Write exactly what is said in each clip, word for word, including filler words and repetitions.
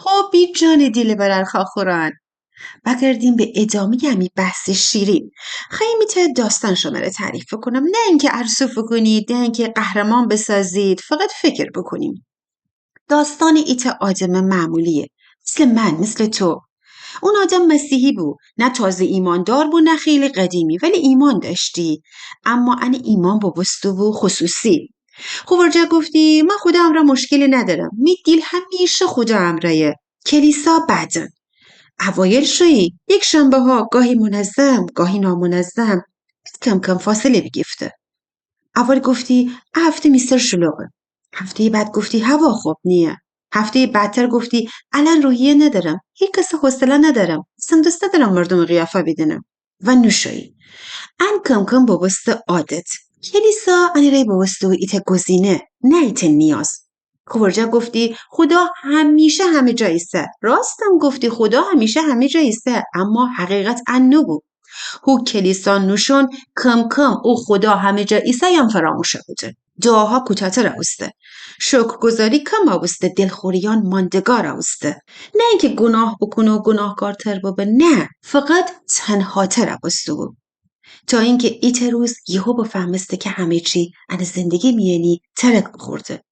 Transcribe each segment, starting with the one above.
خب، ای جان دیل برار خاخوران، بگردیم به ادامهٔ همی بحث شیرین. خوایم ایتأ داستان شمره تعریف بکنم، نه اینکه ارسو فوکونید، نه اینکه قهرمان بسازید، فقط فکر بکنیم. داستان ایتأ آدم معمولیه، مثل من، مثل تو. اون آدم مسیحی بو، نه تازه ایماندار بو، نه خیلی قدیمی، ولی ایمان داشتی. اما ان ایمان بوبوسته بو خصوصی. خو ورجه گفتی: من خودا امرأ مشکلی ندارم. می دیل همیشه خودا امرأیه. کلیسا بعداً. اوایل شویی، یکشنبه‌ها، گاهی منظم، گاهی نامنظم، کم‌کم فاصله بیگیفته. اول گفتی: ا هفته می سر شلوغه. هفتهٔ بعد گفتی: هوا خوب نیه. هفتهٔ بعدتر گفتی: الان روحیه ندارم، هیکس حوصله ندارم، اصلاً دوست ندارم مردم قیافه بیدینم. و نوشویی. ان کم‌کم بوبوسته عادت. کلیسا انه ره بوبوسته بو ایتأ گزینه، نه ایتأ نیاز. خو ورجه گفتی: خودا همیشه همه جا ایسه. راستم گفتی، خودا همیشه همه جا ایسه، اما حقیقت ان نوبو. هو کلیسا نوشون کم‌کم او خودا همه جا ایسه‌یم فراموشه بوده. دعاها کوتاه‌تر بوسته. شکرگزاری کم بوسته، دلخوریان ماندگار بوسته. نه اینکه گناه بوکونه و گناهکارتر ببه، نه، فقط تنهاتر بوسته بو. تا اینکه ایتأ روز یهو بفهمسته که همه چی انه زندگی میأنی ترک بخورده.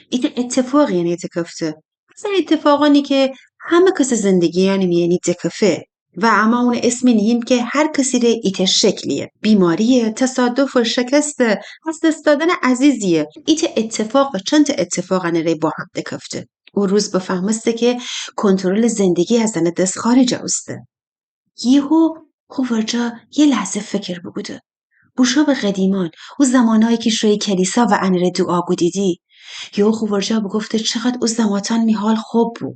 ایتأ اتفاقی انه دکفته. از ان اتفاقانی که همه کس زندگی انه میأنی دکفه. و اما اون اسمی نییم که هر کسی ره ایتأ شکلیه. بیماریه، تصادف، شکسته، از دست دادن عزیزیه. ایتأ اتفاق و چند تا اتفاق انه ره با هم دکفته. او روز بفهمسته که کنترل زندگی از انه دس خارج بوسته. یهو خو ورجه یه لحظه فکر بوکوده. بوشو به قدیمان، او زمانایی که شویی کلیسا و انه ره دوعا کودیدی. یهو خو ورجه بوگفته: چقدر او زماتان می حال خوب بو.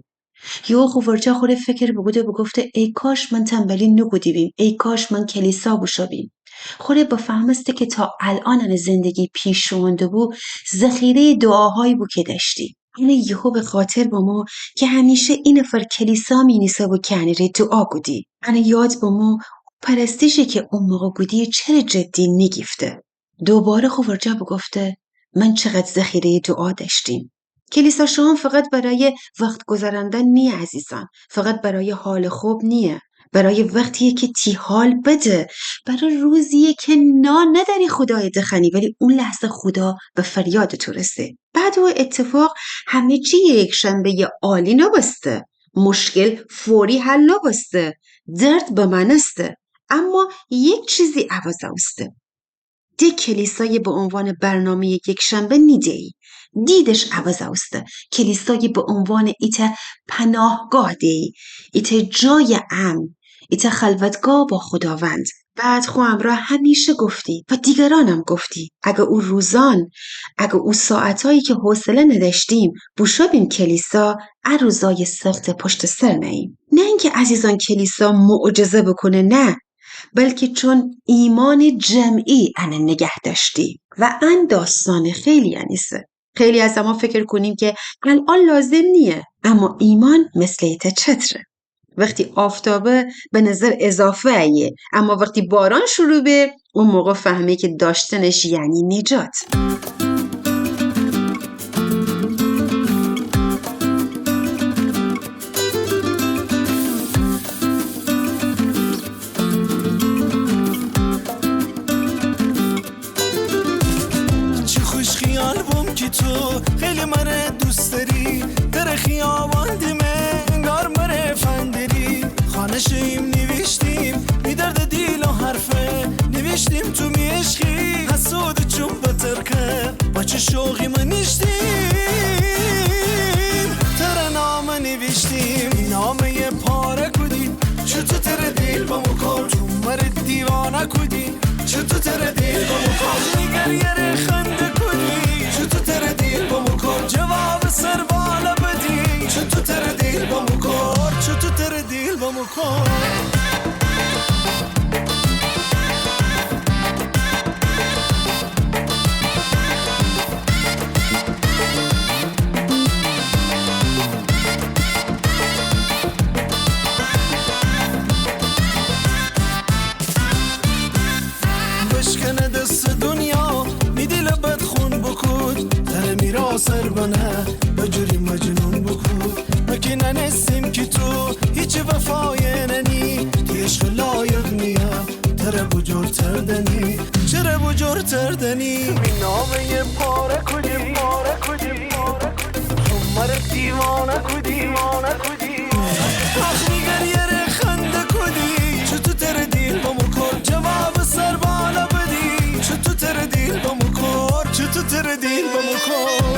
یهو خو ورجه خو ره فکر بوکوده، بوگفته: ای کاش من تنبلی نوکودی بیم، ای کاش من کلیسا بوشو بیم. خو ره بفهمسته که تا الان انه زندگی پیش شوئونده بو، ذخیرهٔ دوعاهایی بو که داشتی. انه یهو به خاطر بمو که همیشه ای نفر کلیسا مینیسه بو که انه ره دوعا کودی. انه یاد بمو پرستشی که او موقع کودی چره جدی نیگیفته. دوباره خو ورجه بوگفته: من چقدر ذخیرهٔ دوعا داشتیم. کلیسا شوئون فقط برای وقت گذراندن نیه عزیزان، فقط برای حال خوب نیه، برای وقتیه که تی حال بده، برای روزیه که نا نداری خودایه دخوأنی، ولی اون لحظه خودا به فریاد تو رسه. بعد او اتفاق همه چی یکشنبهٔ عالی نوبوسته، مشکل فوری حل نوبوسته، درد بمأنسته، اما یک چیزی عوض بوسته. ده کلیسای به عنوان برنامهٔ یکشنبه نیده‌یی. دیدش عوض بوسته. کلیسای به عنوان ایتأ پناهگاه دیه‌یی. ایتأ جای امن. ایتأ خلوتگاه با خداوند. بعد خو امرأ همیشه گفتی و دیگرانم گفتی، اگه او روزان، اگه او ساعتایی که حوصله نداشتیم بوشو بیم کلیسا، ا روزای سخت پشت سر نأییم. نه اینکه عزیزان کلیسا معجزه بوکونه، نه، بلکه چون ایمان جمعی انه نگه داشتی و ان داستان خیلی انیسه. خیلی از اما فکر کونیم که الان لازم نیه، اما ایمان مثل ایتأ چتره. وقتی آفتابه به نظر اضافه ایه، اما وقتی باران شروع به، او موقع فهمی که داشتنش یعنی نجات. چی خوش خیال بوم که تو خیلی مره دوست داری، در خیابان دیمه انگار مره فندری. خانه شیم نوشتیم می درد دیل و حرفه، نوشتیم تو می عشقی، حسود چون بتر که با چه شوقی من نشتیم. تره نامه نوشتیم، نامه‌یه پاره کودی، چوتو تره دیل بمو کور، تو مره دیوانه کودی، چوتو تره دیل بمو کور، نگریه ره خنده کودی، چوتو تره دیل بمو کور، جواب سر بالا بدی، چوتو تره دیل بمو کور، چوتو تره دیل بمو کور. بشکنه دس دنیا، می دیل بدخون بوکود، تره می را سر بنه، بجوری مجنون بوکود. مکی ننستیم کی تو هیچی وفایه ننی، تی عشق لایق نیه تره بوجور تر دنی، چره بوجور تر دنی. می نامه‌یه پاره کودی، پاره کودی، پاره کودی. تو مره دیوانه کودی، دیوانه کودی. آخ می گریه ره خنده کودی، چوتو تره دیل بمو کور، جواب سر بالا بدی، چوتو تره دیل بمو کور، چوتو تره دیل بمو کور.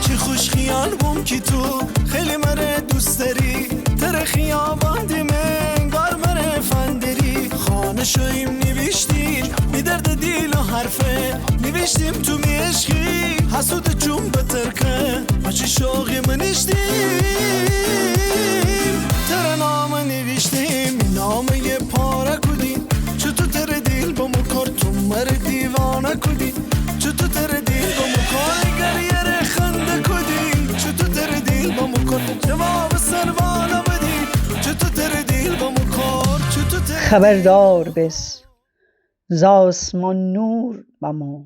چی خوش خیال بوم کی تو خیلی مره دوست دری، تره خیابان دیمه انگار مره فندری. خانه شویم نیویشتیم می درد دیل و حرفه، نیویشتیم تو می عشقی، حسود جون بترکه، پچی شوقی منیشتیم. تره نامه نیویشتیم، می نامه‌یه پاره کودی، چوتو تره دیل بمو کور، تو مره دیوانه کودی. چوتو تره دیل بمو کور، گریه ره خنده کودی. چوتو تره دیل بمو کور، جواب سر بالا بدی. چوتو تره دیل بمو کور، چوتو تره دیل. خبردار بس، ز آسمان نور بمو.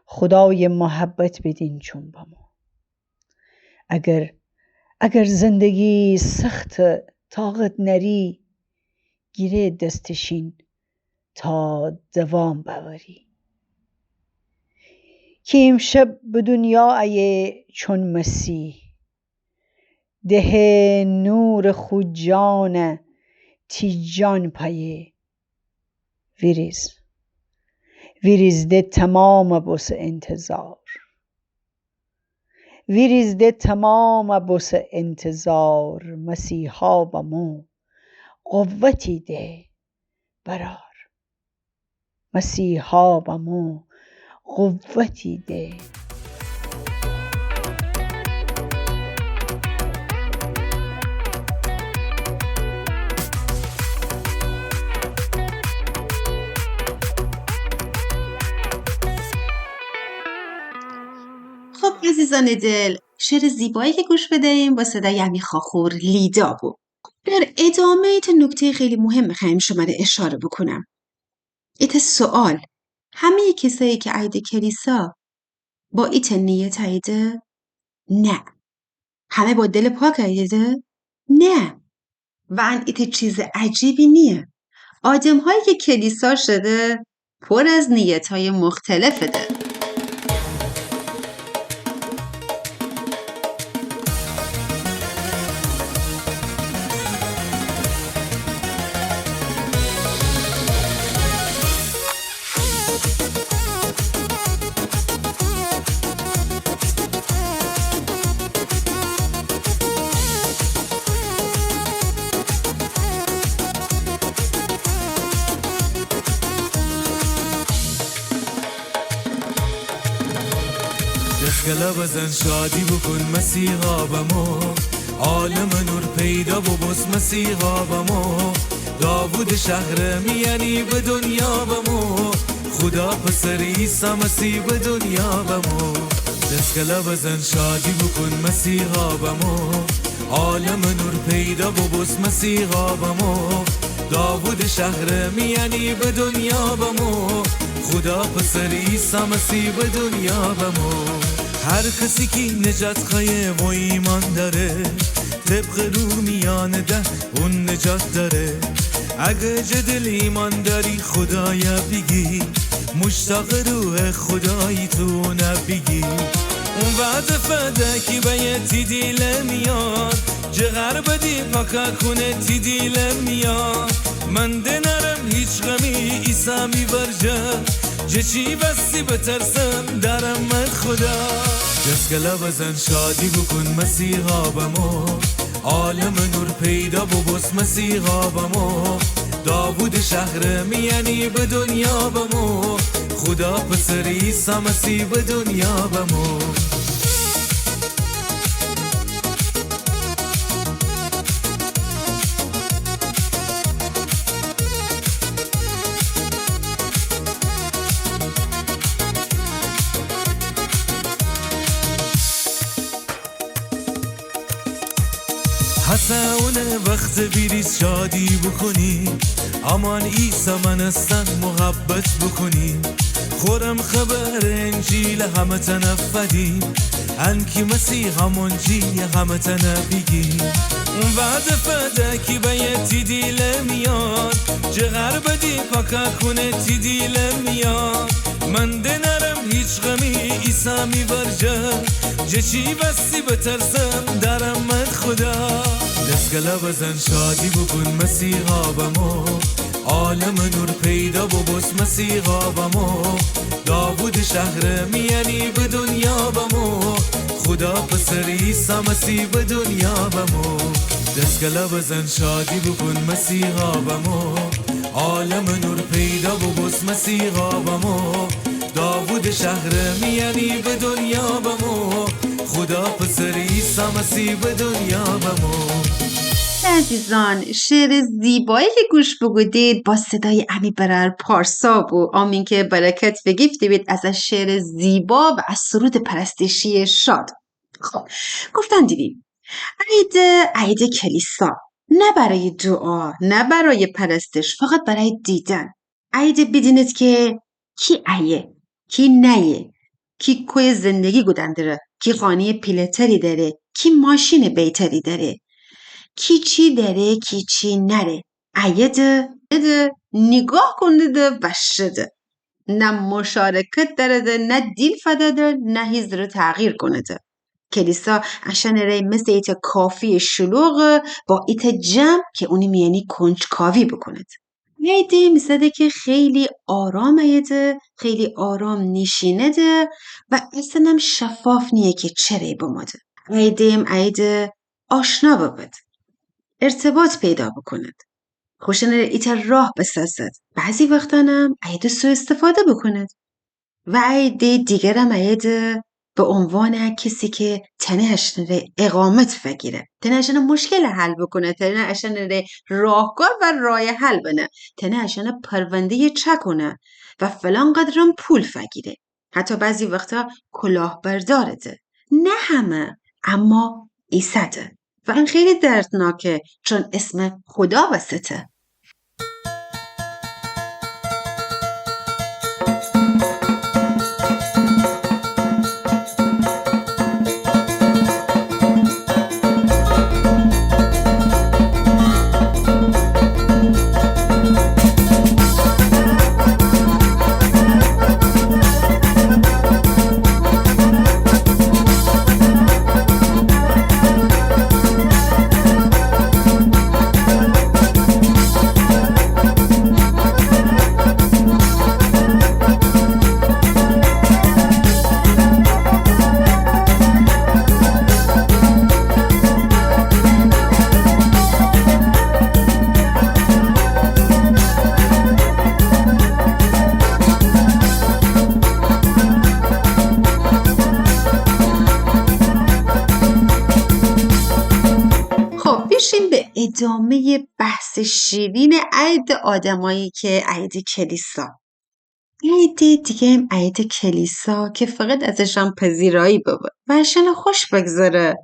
خودای محبت بیدین چون بمو. اگر، اگر زندگی سخت طاقت نری، گیره دستشین تا دوام بأوری. کی ایمشب به دنیا ایه چون مسیح، دهه نور خو جان تی جان پایه. ویریز، ویریز ده تمام بوسه انتظار. ویریز ده تمام بوسه انتظار، مسیحا بمو قوتی ده برار. مسیحا بمو قوتی ده. خب عزیزان دل، شعر زیبایی که گوش بده‌ایم با صدای امی خاخور لیدا بو. در ادامه ایته نکتهٔ خیلی مهم می‌خوایم شمره اشاره بکنم. ایته سؤال، همهٔ کسایی که ایده کلیسا با ایته نیت ایده؟ نه. همه با دل پاک ایده؟ نه. و ان ایته چیز عجیبی نیه. آدم‌هایی که کلیسا شده، پر از نیت‌های مختلفه ده. دسکلا بزن شادی بکن مسیحا بمو، عالم نور پیدا ببوس مسیحا بمو. داوود شهر میانی به دنیا بمو، خدا پسر عیسی مسیح به دنیا بمو. دسکلا بزن شادی بکن مسیحا بمو، عالم نور پیدا ببوس مسیحا بمو. داوود شهر میانی به دنیا بمو، خدا پسر عیسی مسیح به دنیا بمو. هر کسی کی نجات خوایه و ایمان داره، طبق رومیان ده اون نجات داره. اگه جه دل ایمان داری خدایا بیگی، مشتاق روح خدایی تو نبیگی. اون وعده فده کی بایه تی دیل میاد، جه غرب دی پاکا کونه تی دیل میاد. من ده نرم هیچ غمی، عیسی می ورجه، جه چی وسی بترسم دارم من خدا. دسکلا بزن شادی بکن مسیحا بمو، عالم نور پیدا ببوس مسیحا بمو. داوود شهر میأنی به دنیا بمو، خدا پسر عیسی مسیح به دنیا بمو. هسه اونه وخت بیریز شادی بوکونی، امان عیسی مأنستن محبت بوکونی. خورم خبر انجیل همه‌تأنه فدی، انکی مسیح همونجیه همه‌تأنه بیگی. وعده فده کی بأیه تی دیل میأن، جه غر بدی پاکا کونه تی دیل میأن. من دنأرم هیچ غمی، عیسی می ورجه. جه چی وستی بترسم، دأرم من خودا. دسکلا بزن شادی بوکون مسیحا بمو، عالم نور پیدا ببوس مسیحا بمو. داوود شهر میأنی به دنیا بمو، خدا پسر عیسی مسیح به دنیا بمو. دسکلا بزن شادی بوکون مسیحا بمو، عالم نور پیدا ببوس مسیحا بمو. داوود شهر میأنی به دنیا بمو، خدا پسر عیسی مسیح به دنیا بمو. عزیزان، شعر زیبایی که گوش بوکودید با صدای امی برأر پارسا بو. آمین که برکت فیگیفته بید از ا شعر زیبا و از سرود پرستشی شاد. خب، گفتن دیدیم عید، عید کلیسا، نه برای دعا، نه برای پرستش، فقط برای دیدن. عید بیدینید که کی ایه، کی نأیه، کی کویه زندگی کودن دره، کی خانه‌یٚ پیله‌تری دأره، کی ماشینٚ بهتری دأره، کی چی دأره، کی چی نأره. ایده، ایده نیگاه کونده ده و شده. نه مشارکت دأرده، نه دیل فدده، نه هیزره تغییر کونده. کلیسا اشأنٚ ره مثل ایتأ کافه‌یٚ شلوغه با ایتأ جمع که اونی میأنی کنجکاوی بوکونید. ایده می سده که خیلی آرام ایده، خیلی آرام نیشینده و اصلاً هم شفاف نییه که چره بموده. ایده می ایده آشنا ببید، ارتباط پیدا بوکونید، خوشأنٚ ره ایتأ راه بسازید. بعضی وختأنم ایده سوءاستفاده بوکونید. و ایده دیگرم ایده به عنوان کسی که تنه اشأنٚ ره اقامت فگیره، تنه اشأنٚ مشکل حل بوکونه، تنه اشأنٚ ره راهکار و راه حل بنه، تنه اشأنٚ پرونده‌یٚ چأکونه و فلان قدرم پول فگیره. حتی بعضی وقتا کلاهبردارده. نه همه، اما ایسده. و این خیلی دردناکه، چون اسم خودا وسطه. خب، بیشیم به ادامه‌یٚ بحثٚ شیرینٚ ایدٚ آدمایی که ایدٚ کلیسا. ایدٚ دیگه هم ایدٚ کلیسا که فقط ازشان پذیرایی ببه و اشأنٚ خوش بگذره.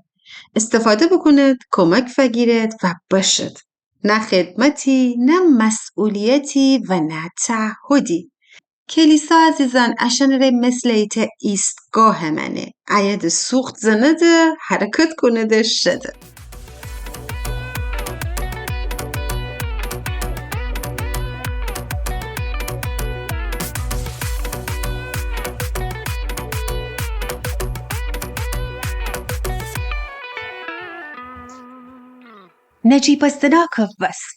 استفاده بوکونید، کمک فگیرید و بشید. نه خدمتی، نه مسئولیتی و نه تعهدی. کلیسا عزیزأن اشأنٚ ره مثلٚ ایتأ ایستگاه مأنه. ایده سوخت زنده، حرکت کونده، شده. نجیبٚ زناکٚ وصف.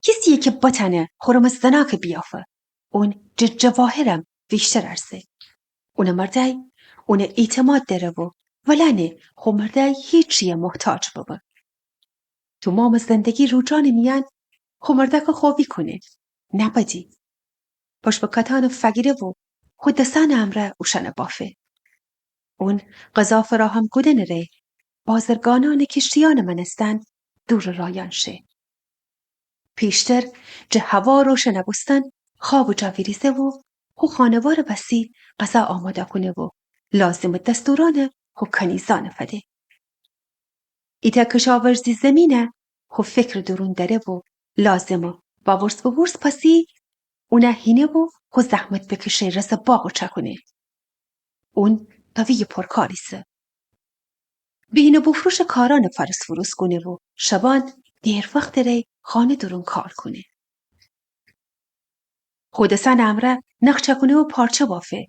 کسی‌یی که بتأنه خورمٚ زناکٚ بیافه، اون جه جواهرم ویشتر ارزه. اونٚ مردأی اونه اعتماد دأره و ولأنه خو مردأی هیچی‌یه محتاج ببه. تومامٚ زندگی روجانٚ میأن خو مردأکه خوبی کونه، نه بدی. پشت به کتأنه فگیره و خو دسأنٚ امرأ اوشأنه بافه. اون غذا فراهم کودنٚ ره بازرگانأنٚ کشتیأنٚ مأنستن دورٚ رایأن شه. پیشتر جٚه هوا روشن بوستن خوأبٚ جا ویریزه و خو خانوارٚ وسی غذا آماده کونه و لازمٚ دستورأنه خو کنیزأنه فده. ایتأ کشاورزی زیمینه خو فکرٚ دورون دأره و لازمٚ وورس به وورس پسی اونه هینه و خو زحمت بکشه رسه باغ و چکونه. اون قویٚ پرکار ایسه. بهینه بفروشٚ کارأنه فرس فروس کونه و شبأن دیر وختٚ ره خانه دورون کار کونه. خو دسأنٚ امرأ نخ چکونه و پارچه بافه.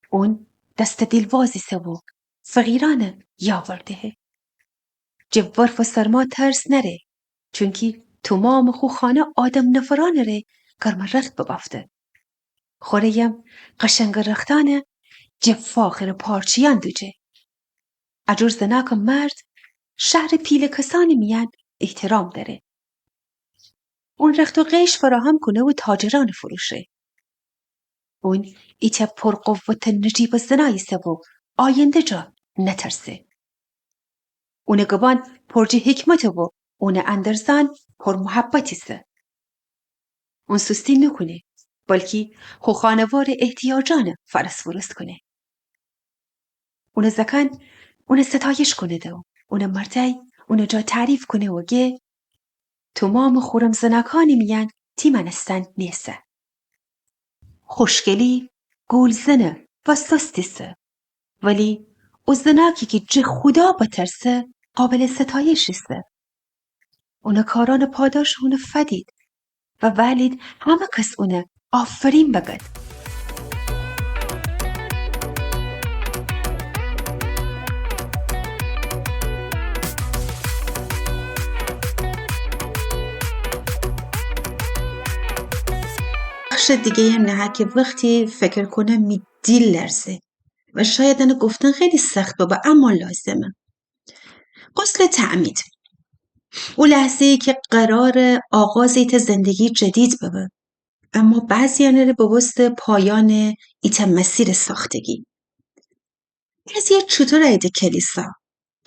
اون دستٚ دیلواز ایسه و فقیرأنه یاور دهه. جٚه ورف و سرما ترس نأره، چونکی تومامٚ خو خانه آدم نفرأنٚ ره گرمٚ رخت ببأفته. خو ره‌یم قشنگٚ رختأنه جٚه فاخرٚ پارچه‌یأن دوجه. اجور زنأکٚ مرد شهرٚ پیله کسأنٚ میأن احترام دأره. اون رخت و قیش فراهم کونه و تاجرأنه فروشه. اون ایتأ پرقوتٚ نجیبٚ زنأی ایسه و آینده جا نترسه. اونٚ گبأن پر جٚه حکمته و اونٚ اندرزأن پر محبت ایسه. اون سوستی نوکونه، بلکی خو خانوارٚ احتیاجأنه فرس فروس کونه. اونٚ زأکأن اونٚ ستایش کونده و اونٚ مردأی اونٚ جا تعریف کونه و گه تومامٚ خورم زنأکأنٚ میأن تی مأنستن نیسه. خوشگلی گولزنه و سست ایسه، ولی او زنأکی کی جٚه خودا بترسه قابلٚ ستایش ایسه. اونٚ کارأنٚ پاداش اونه فدید و ولید همه کس اونه آفرین بگد. بخشٚ دیگه‌یم نهه که وختی فکر کونم می دیل لرزه و شاید انه گفتن خیلی سخت ببه، اما لازمه. غسلٚ تعمید. او لحظه‌یی که قراره آغازٚ ایتأ زندگی جدید ببه، اما بعضی‌یأنٚ ره ببوسته پایأنٚ ایتأ مسیرٚ ساختگی. بعضی‌یأ چوطور ایده کلیسا؟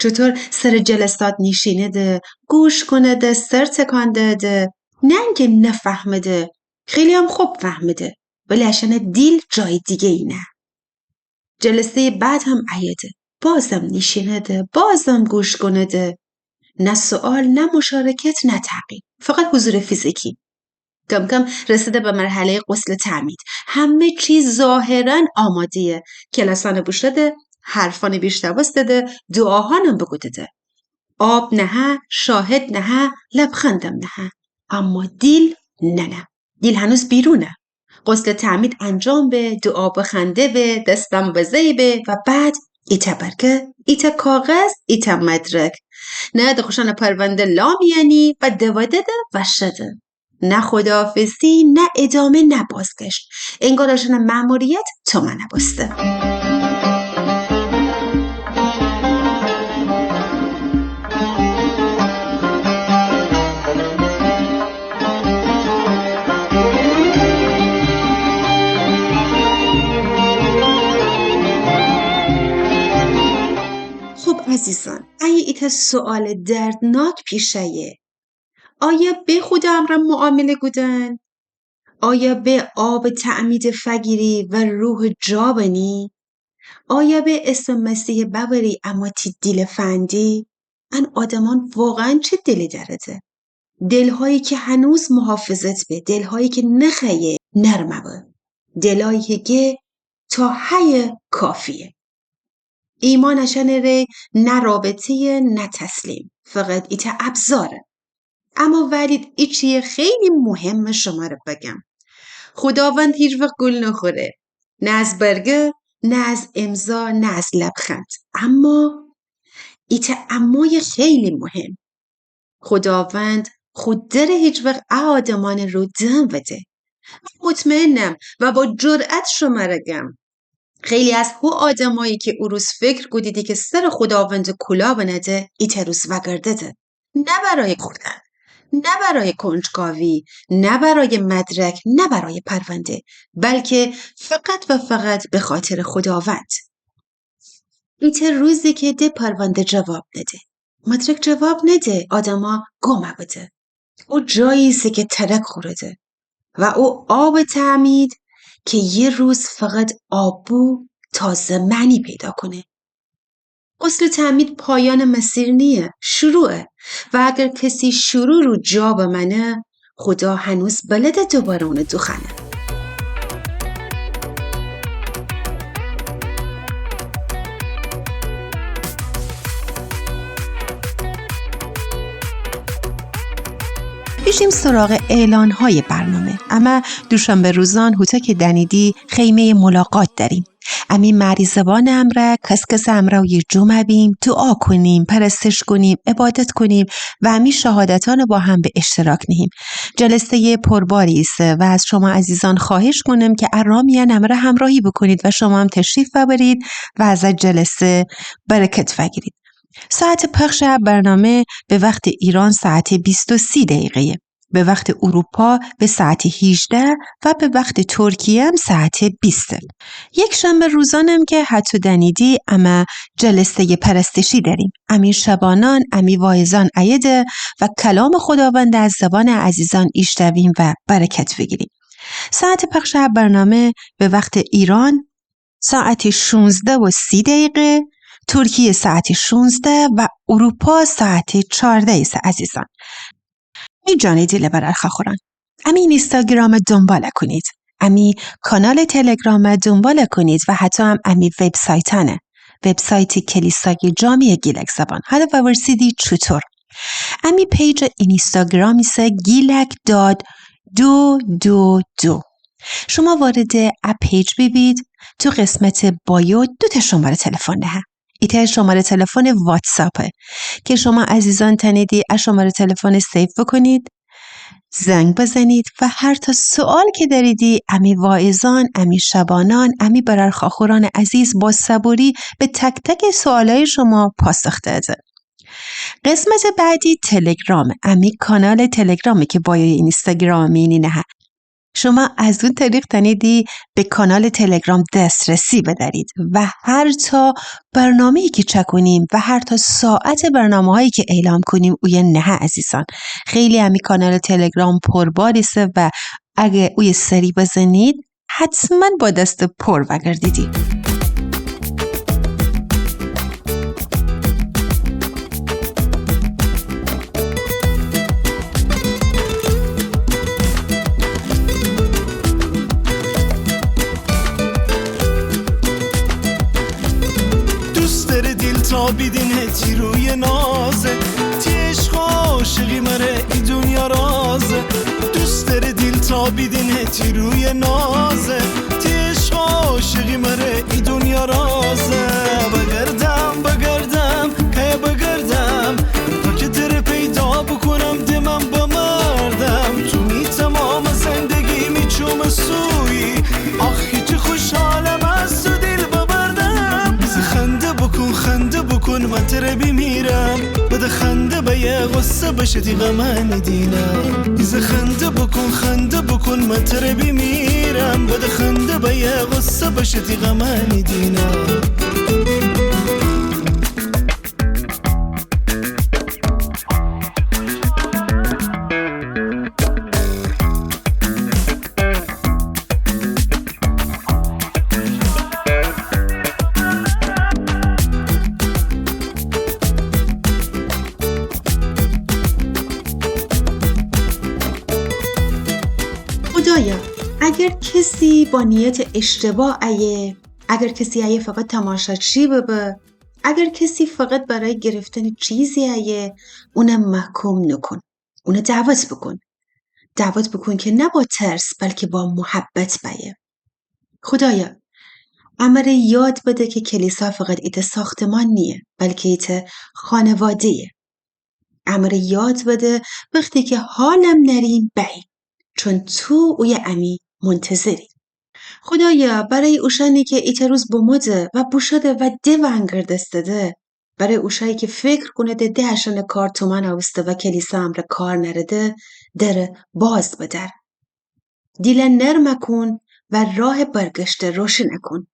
چوطور سرٚ جلسات نیشینده، گوش کونده، سر تکان دهده، نه انکه نفهمده، خیلی‌یم خوب فهمده، ولی اشأنٚ دیل جای دیگه‌یی نه. جلسه‌یٚ بعد هم ایده، بازم نیشینده، بازم گوش کونده. نه سؤال، نه مشارکت، نه تعقیب، فقط حضورٚ فیزیکی. کم‌کم رسده به مرحله‌یٚ غسلٚ تعمید. همه چی ظاهراً آماده‌یه. کلاسأنه بوشوده، حرفأنه بیشنوستده، دوعاهانم بوکودده. آب نهه، شاهد نهه، لبخندم نهه. اما دیل ننه. دیل هنوز بیرونه. غسلٚ تعمید انجام به، دوعا بخوأنده به، دستم بزه‌یی به و بعد ایتأ برگه، ایتأ کاغذ، ایتأ مدرک. نهده خوشأنٚ پرونده لا میأنی و دودده و شده. نه خداحافظی، نه ادامه، نه بازگشت. انگار اشأنٚ مأموریت تومنه بوسته. خب عزیزان، ایه ایتأ سؤالٚ دردناک پیش ایه. آیا به خدا امرأ معامله کودن؟ آیا به آبٚ تعمیدٚ فگیری و روحٚ جا بنی؟ آیا به اسمٚ مسیحٚ بأوری اما تی دیلٚ فندی؟ ان آدمأن واقعاً چه دیلی دأرده؟ دلهایی که هنوز محافظت به، دلهایی که نخوأیه نرم به، دلایی که گه تا هیه کافیه. ایمأن اشأنٚ ره نه رابطه‌یه نه تسلیم، فقط ایتأ ابزاره. اما ولید ایچیه خیلی مهمه شمره بگم. خداوند هیچ وقت گول نخوره. نه از برگه، نه از امضا، نه از لبخند. اما ایتأ امایٚ خیلی مهم. خداوند خو درٚ هیچ وقت ا آدمأنٚ رو دم وده. من مطمئنم و با جرأت شمره گم، خیلی از هو آدمایی که او روز فکر کودیدی که سرٚ خداوندٚ کولا بنده، ایتأ روز وأگردده. نه برای خودن، نه برای کنجکاوی، نه برای مدرک، نه برای پرونده، بلکه فقط و فقط به خاطر خداوند. ایتأ روزی که ده پرونده جواب نده، مدرک جواب نده، آدما گم بده. او جایی ایسه که ترک خورده و او آب تعمید که یه روز فقط آب بو تازه معنی پیدا کنه. غسل تعمید پایان مسیر نیه، شروعه. و اگر کسی شروع رو جا بمنه، خدا هنوز بلده دوباره اونه دوخنه. بیشیم سراغ اعلان‌های برنامه. اما دوشنبه روزان هوطو که دأنیدی خیمهٔ ملاقات دأریم. امی مریضبان امرأ، کس‌کس امرأ اویه جمع بیم، دوعا کونیم، پرستش کونیم، عبادت کونیم و امی شهادتان با هم به اشتراک نهیم. جلسهٔ پرباری ایسه و از شما عزیزان خواهش کونم که ا راه میأن امرأ همراهی بوکونید و شما هم تشریف ببرید و از ا جلسه برکت وأگیرید. ساعت پخش ا برنامه به وخت ایران ساعت بیست و سی دقیقه‌یه. به وخت اروپا به ساعت هیجده و به وخت ترکیه هم ساعت بیست. یکشنبه روزانم که هطو دأنیدی، امه جلسهٔ پرستشی دأریم. امی شبانان، امی واعظان ایده و کلام خداوند از زبان عزیزان ایشنویم و برکت بیگیریم. ساعت پخش ا برنامه به وخت ایران ساعت شونزده و سی دقیقه، ترکیه ساعت شونزده و اروپا ساعت چارده ایسه عزیزان. می جان دیل برار خاخوران، امی اینستاگرام دونبال کونید، امی کانال تلگرام دونبال کونید و هطو هم امی وبسایتانه، وبسایت کلیسای جامع گیلک زبان. حالا وورسیدی چوطور؟ امی پیج اینستاگرام ایسه گیلک داد دو دو دو. شما وارد ا پیج بیبید، تو قسمت بایو دوتأ شمارهٔ تلفن نهه. ایتأ شمارهٔ تلفن واتساپه که شما عزیزان تأنیدی ا شمارهٔ تلفن سیو بوکونید، زنگ بزنید و هر تا سؤال که دأریدی، امی واعظان، امی شبانان، امی برار خاخوران عزیز با صبوری به تک‌تک سؤالای شما پاسخ دهده. قسمت بعدی تلگرامه، امی کانال تلگرامه که بایوی اینستاگرام مینی نهه. شما از او طریق تأنیدی به کانال تلگرام دسترسی بدأرید و هر تا برنامه‌ای که چکونیم و هر تا ساعت برنامه‌هایی که اعلام کونیم اویه نهه عزیزان. خیلی امی کانال تلگرام پربار ایسه و اگه اویه سری بزنید، حتماً با دست پر وأگردیدی. دوست دره دیل تا بیدینه تی روی نازه، تی عشق و عاشقی مره ای دنیا رازه. دوست دره دیل تا بیدینه تی روی نازه، تی عشق و عاشقی مره ای دنیا رازه. بگردم، بگردم، که بگردم، تا که تره پیدا بوکونم، دمم بمردم. تو می تمام زندگی می چوم سویی، آخ که چه خوشحالم از تو دیل ببردم. بیزه خنده بوکون، خنده بوکون، من تره بیمیرم. بده خنده بأیه غصه بشه تی غمأنی دینه. بیزه خنده بوکون، خنده بوکون، من تره بیمیرم. بده خنده بأیه غصه بشه تی غمأنی دینه. خدایا، اگر کسی با نیت اشتباه ایه، اگر کسی ایه فقط تماشاچی ببه، اگر کسی فقط برای گرفتن چیزی ایه، اونه محکوم نوکون. اونه دعوت بوکون. دعوت بوکون که نه با ترس، بلکه با محبت بأیه. خدایا، امره یاد بده که کلیسا فقط ایتأ ساختمان نیه، بلکه ایتأ خانواده‌یه. امره یاد بده وختی که حالم نریم بأییم، چون تو اویه امی منتظری. خدایا، برای اوشأنی که ایتأ روز بموده و بوشوده و ده ونگردستده، برای اوشأیی کی فکر کونده ده‌شأن کار تومأن اوسته و کلیسا امرأ کار نأرده، دره باز بدأر. دیله نرم کون و راه برگشته روشن کون.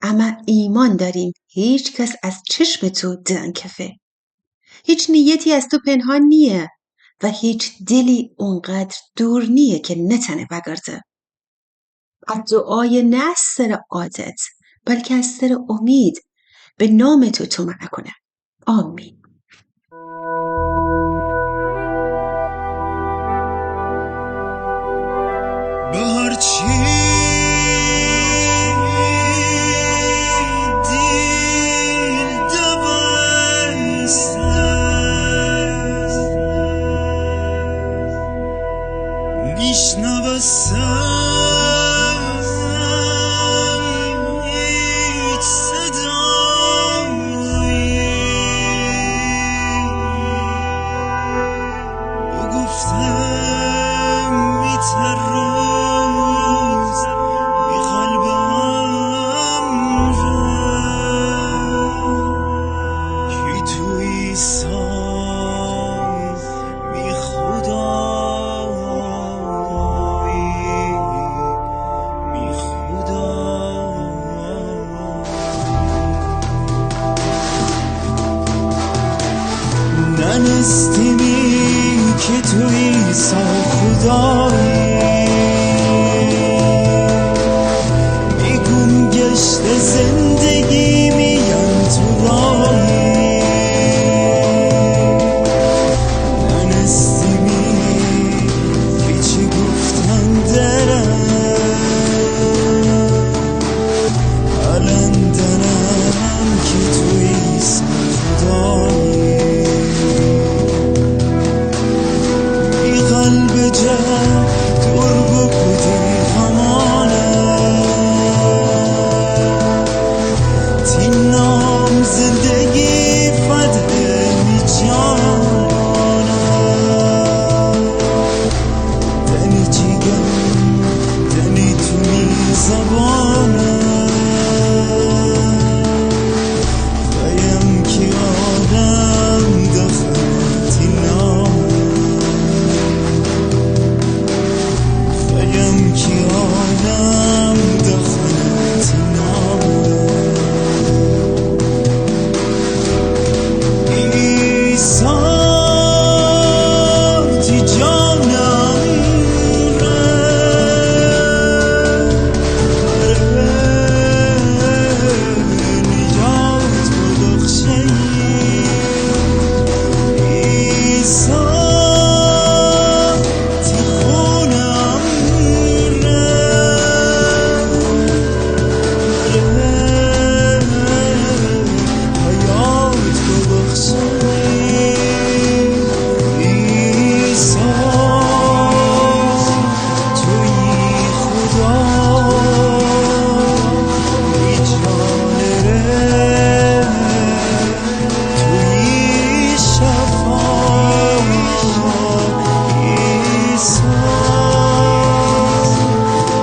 امأ ایمأن دأریم هیکس از چشم تو دنکفه. هیچ نیتی از تو پنهان نییه و هیچ دلی اونقدر دور نییه کی نتأنه وأگرده. ا دوعای نه از سر عادت، بلکه از سر امید به نام تو تومأن کونه. آمین. به هر چی دیل دوسته، نیشنوسم هیچ صدایی. بوگفتم می‌ترسم می قلبم را کی تو عیسی می خدایی، می خدایی. ننستیمی کی تو عیسی خدایی، می گوم گشته زندگی میأن تو راهی. ننستیمی کی چی گفتن درم، الأن دأنم کی تو عیسی خدایی. می قلبٚ جا دور بوکودی غمانه، تی نام زندگی فده می جانه. دنی جیگرم، دنی تو می زبانه. خأیم کی آدم دخنه تی نام، خأیم کی آدم دخنه تی نام. عیسی تی جانم ره، نجات ببخشه‌یی. عیسی تی خونم ره، حیات ببخشه‌یی. عیسی تویی خدا، می جان ره. تویی شفا، عیسی.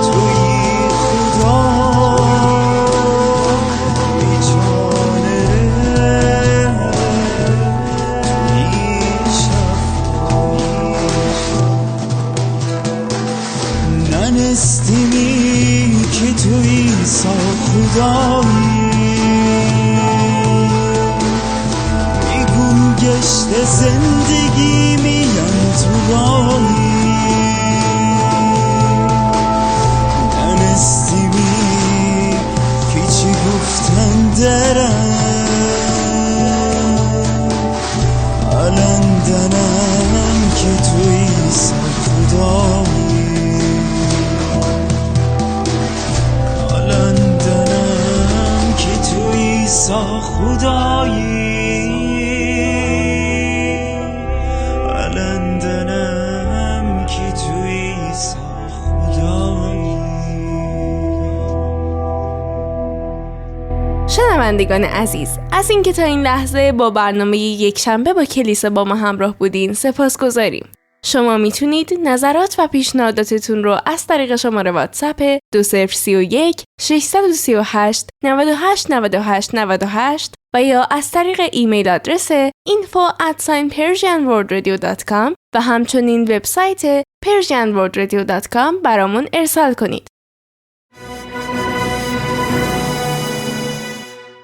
تویی خدا، می جان ره. تویی شفا. ننستیمی کی تو عیسی خدایی، می گوم گشته زندگی میأن تو راهی. ننستیمی کی چی گفتن درم، الأن دأنم کی تو عیسی خدایی. الأن دأنم کی تو عیسی خدایی. الأن دأنم کی تو عیسی خدایی. شنوندگان عزیز، از اینکه تا این لحظه با برنامهٔ یکشنبه با کلیسا با ما همراه بودین، سپاسگزاریم. شما می‌تونید نظرات و پیشنهاداتتون رو از طریق شمارهٔ واتساپ دو صفر سه یک، شش سه هشت، نه هشت نه هشت نه هشت و یا از طریق ایمیل آدرس info at persian world radio dot com و همچنین وبسایت persian world radio dot com برامون ارسال کنید.